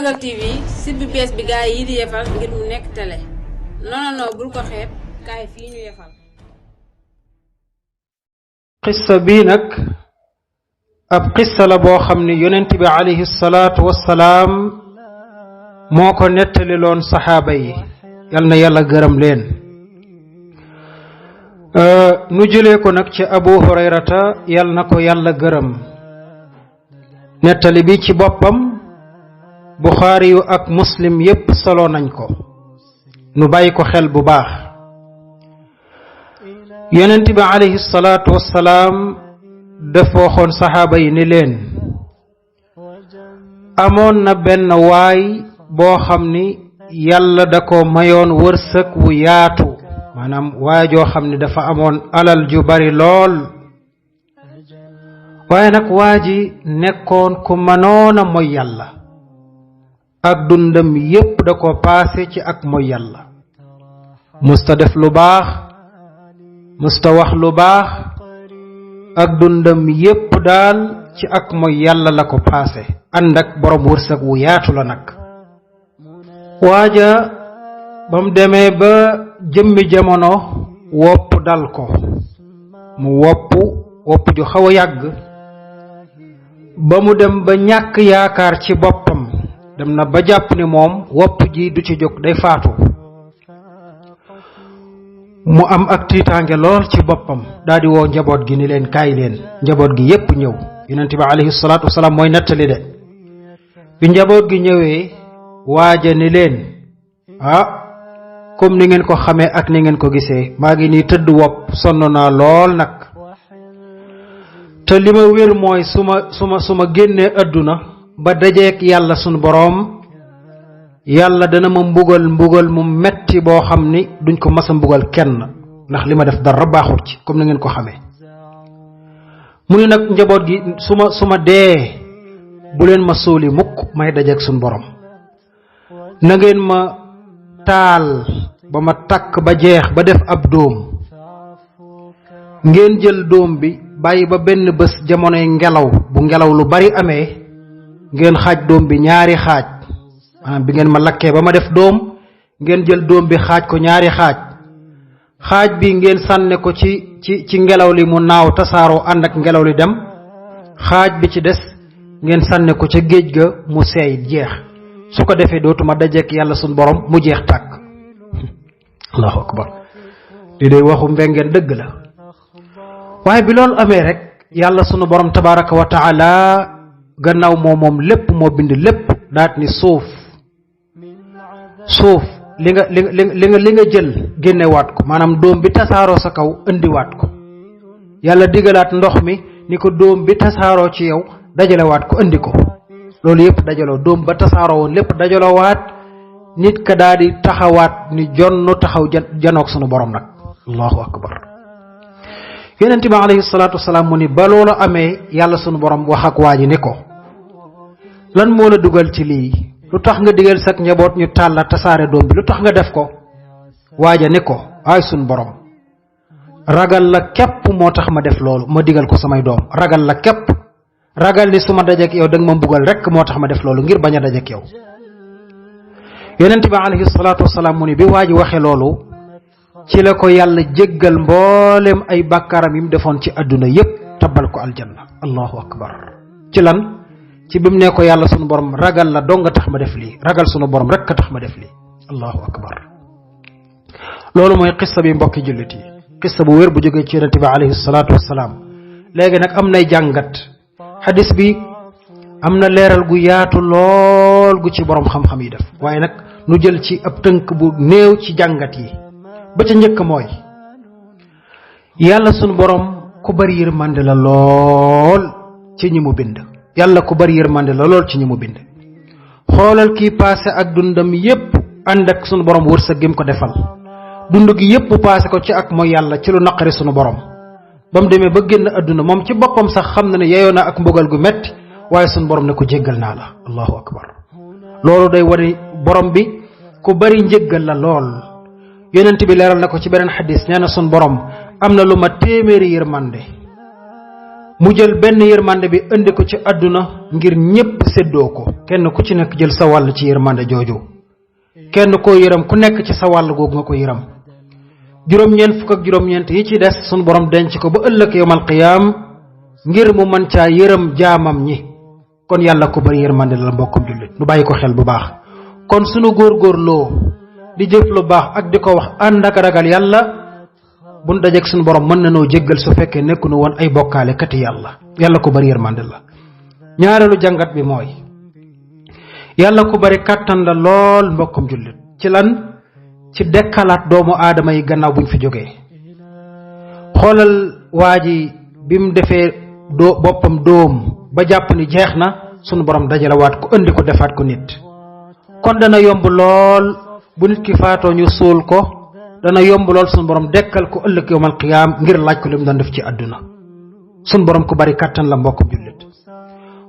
Dangal TV site bi bees bi gaay yi di yefal ngir mu nekk télé non bul ko xeeb kaay fii ñu yefal. qissa bii nag ab qissa la boo xam ne yonent bi alayhi salaatu wassalaam moo ko nettali loon saxaaba yi yal na yàlla gërëm leen. nu jëlee ko nag ci Abu Hurayrata yal na ko yàlla gërëm. nettali bi ci boppam Buxaari yu ak Muslim yépp solo nañ ko. nu bàyyi ko xel bu baax. yonent bi alayhi salaatu wassalaam dafa waxoon saxaaba yi ni leen amoon na benn waay boo xam ni yàlla da ko mayoon wërsëg wu yaatu maanaam waajoo xam ni dafa amoon alal ju bari lool waaye nag waa ji nekkoon ku mënoon a mooy yàlla ak dundam yépp da ko paase ci ak mooy yàlla musta def lu baax musta wax lu baax ak dundam yépp daal ci ak mooy yàlla la ko paase ànd ak borom wërsëg wu yaatu la nag waaja ba mu demee ba jëmmi jamono wopp dal ko mu wopp ju xaw a yàgg ba mu dem ba ñàkk yaakaar ci boppam dem na ba jàpp ni moom wopp ji du ci jóg day faatu mu am ak tiitaange lool ci boppam daldi woo njaboot gi ni leen kaay leen njaboot gi yépp ñëw yonent bi alayhi salaatu wasalaam mooy nettali de bi njaboot gi ñëwee waaja ni leen comme ni ngeen ko xamee ak ni ngeen ko gisee maa ngi nii tëdd wopp sonn naa lool nag te li ma wér mooy su ma génnee àdduna ba dajeek yàlla sunu boroom yàlla dana ma mbugal mu metti boo xam ni duñ ko mas a mbugal kenn ndax li ma def dara baaxut ci comme ni ngeen ko xamee mu ni nag njaboot gi su ma dee bu leen ma suuli mukk may dajeek sunu boroom na ngeen ma taal ba ma takk ba jeex ba def ab dóom ngeen jël dóom bi bàyyi ba benn bés jamonoy ngelaw bu ngelaw lu bari amee ngeen xaaj dóom bi ñaari xaaj maanaam bi ngeen ma lakkee ba ma def dóom ngeen jël dóom bi xaaj ko ñaari xaaj bi ngeen sànne ko ci ngelaw li mu naaw tasaaroo ànd ak ngelaw li dem xaaj bi ci des ngeen sànne ko ca géej ga mu seey jeex su ko defee dootuma dajeek yàlla sunu borom mu jeex tàkk allahu akbar li day waxu mbengeen dëgg la waaye bi loolu amee rek yàlla sunu borom tabaraka wa taala gannaaw moom lépp moo bind lépp daat ni suuf li nga jël génnewaat ko maanaam dóom bi tasaaroo sa kaw indiwaat ko yàlla digalaat ndox mi ni ko dóom bi tasaaroo ci yow dajalewaat ko indi ko loolu yépp dajaloo dóom ba tasaaroo woon lépp dajaloowaat nit ka daal di taxawaat ni jonnu taxaw janoog sunu borom nag allahu akbar yonent bi alayhi salaatu wasalaam mu ni ba loolu amee yàlla sunu borom wax ak waa ji ni ko lan moo la dugal ci lii lu tax nga digal sak njaboot ñu tàlla tasaare doom bi lu tax nga def ko waaja ni ko ay sunu borom ragal la képp moo tax ma def loolu ma digal ko samay doom ragal la képp ragal ni su ma dajeek yow danga ma mbugal rekk moo tax ma def loolu ngir bañ a dajeek yow yonent bi alayhi salaatu wasalaam mu ni bi waa ji waxee loolu ci la ko yàlla jéggal mboolem ay bàkkaaram yi mu defoon ci àdduna yépp tabbal ko aljanna allahu akbar ci lan ci bi mu ne ko yàlla sunu borom ragal la dong nga tax ma def lii ragal sunu borom rekk a tax ma def lii allahu akbar loolu mooy qissa bi mbokki jullit yi qissa bu wér bu jógee ci yonent bi alayhi salaatu wasalaam léegi nag am nay jàngat xadis bi am na leeral gu yaatu lool gu ci borom xam-xam yi def waaye nag nu jël ci ab tënk bu néew ci jàngat yi ba ca njëkk mooy yàlla sunu borom ku bari yërmande la lool ci ñi mu bind yàlla ku bari yërmande la lool ci ñi mu bind xoolal kii paase ak dundam yépp ànd ak sunu borom wërsëg gi mu ko defal dund gi yépp paase ko ci ak mooy yàlla ci lu naqari sunu borom ba mu demee ba génn àdduna moom ci boppam sax xam na ne yeyoo na ak mbugal gu metti waaye sunu borom ne ko jéggal naa la allahu akbar loolu day wane borom bi ku bari njéggal la lool yonent bi leeral na ko ci beneen xadis nee na sunu borom am na lu ma téeméeri yërmande mu jël benn yërmande bi indi ko ci àdduna ngir ñépp séddoo ko kenn ku ci nekk jël sa wàll ci yërmande jooju kenn koo yërëm ku nekk ci sa wàll googu nga ko yërëm juróom-ñeent fukk ak juróom-ñeent yi ci des sunu borom denc ko ba ëllëg yawmal qiyaam ngir mu mën caa yërëm jaamam ñi kon yàlla ko bari yërmande la mbokkum jullit nu bàyyi ko xel bu baax kon sunu góorgóorloo di jëf lu baax ak di ko wax ànd ak ragal yàlla buñ dajeeg sunu borom mën na noo jéggal su fekkee nekku nu woon ay bokkaale kati yàlla ko bari yërmande la ñaareelu jàngat bi mooy yàlla ko bari kàttan la lool mbokkum jullit ci lan ci dekkalaat doomu aadama yi gannaaw buñ fi jógee xoolal waa ji bi mu defee boppam dóom ba jàpp ni jeex na sunu borom dajalawaat ko indi ko defaat ko nit kon dana yomb lool bu nit ki faatoo ñu suul ko dana yomb lool sunu borom dekkal ko ëllëg yawmal qiyaam ngir laaj ko li mu doon def ci àdduna sunu borom ku bari kàttan la mbokkum jullit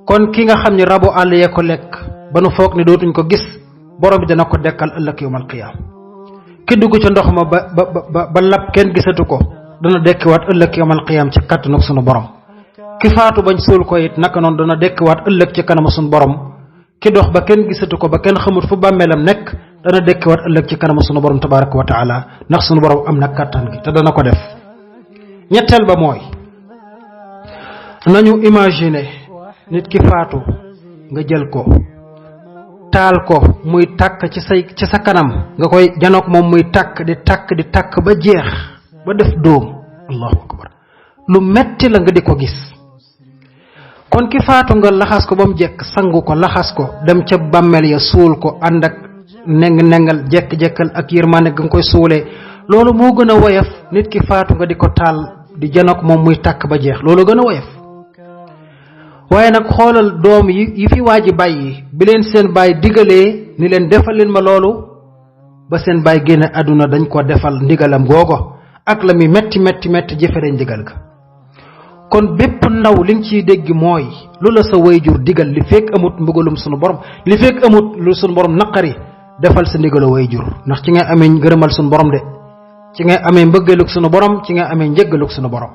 kon ki nga xam ni rabu àll yee ko lekk ba nu foog ni dootuñ ko gis borom bi dana ko dekkal ëllëg yawmal qiyaam ki dugg ca ndox ma ba lab kenn gisatu ko dana dekkiwaat ëllëg yawmal qiyaam ci kàttanu ak sunu borom ki faatu bañ suul ko it naka noonu dana dekkiwaat ëllëg ci kanam sunu borom ki dox ba kenn gisatu ko ba kenn xamut fu bàmmeelam nekk dana dekkiwaat ëllëg ci kanam sunu borom tabaraka wa taala ndax sunu borom am na kàttan gi te dana ko def ñetteel ba mooy nañu imaginer nit ki faatu nga jël ko taal ko muy tàkk ci sa kanam nga koy janook moom muy tàkk di tàkk ba jeex ba def dóom allahu akbar lu metti la nga di ko gis kon ki faatu nga laxas ko ba mu jekk sangu ko laxas ko dem ca bàmmeel ya suul ko ànd ak nengal jekk-jekkal ak yërmande ga nga koy suulee loolu moo gën a woyof nit ki faatu nga di ko taal di janook moom muy tàkk ba jeex loolu gën a woyof waaye nag xoolal doom yi fi waa ji bàyyi bi leen seen baay digalee ni leen defal leen ma loolu ba seen baay génne àdduna dañ ko defal ndigalam googo ak la mi metti jëfe dañ ndigal ga kon bépp ndaw li nga ciy dégg mooy lu la sa wayjur digal li fekk amut mbugalum sunu borom li fekk amut lu sunu borom naqari defal sa ndigalu wayjur ndax ci ngay amee ngërëmal sunu borom de ci ngay amee mbëggaluk sunu borom ci ngay amee njëggaluk sunu borom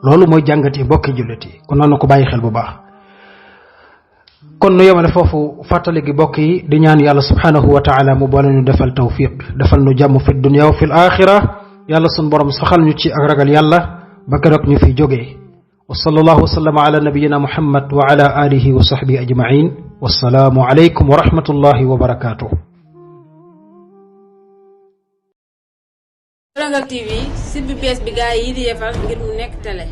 loolu mooy jàngat yi mbokki jullit yi kon nanu ko bàyyi xel bu baax kon nu yemale foofu fàttali gi bokk yi di ñaan yàlla subhanahu wa taala mu boole ñu defal tawfiq defal nu jàmm fi dunya wa fil axira yàlla sunu borom saxal ñu ci ak ragal yàlla ba keroog ñu fi jógee wa sallallahu wa sallama ala nabiyyina muhammad wa ala alihi wa sahbihi ajma'in wassalaamu alaykum wa rahmatullahi wa barakatuh. Warangal TV site bi bees bi gaa yi di yefal ngir mu nekk télé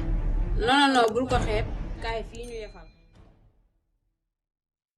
non bul ko xeeb kaay fii ñu yefal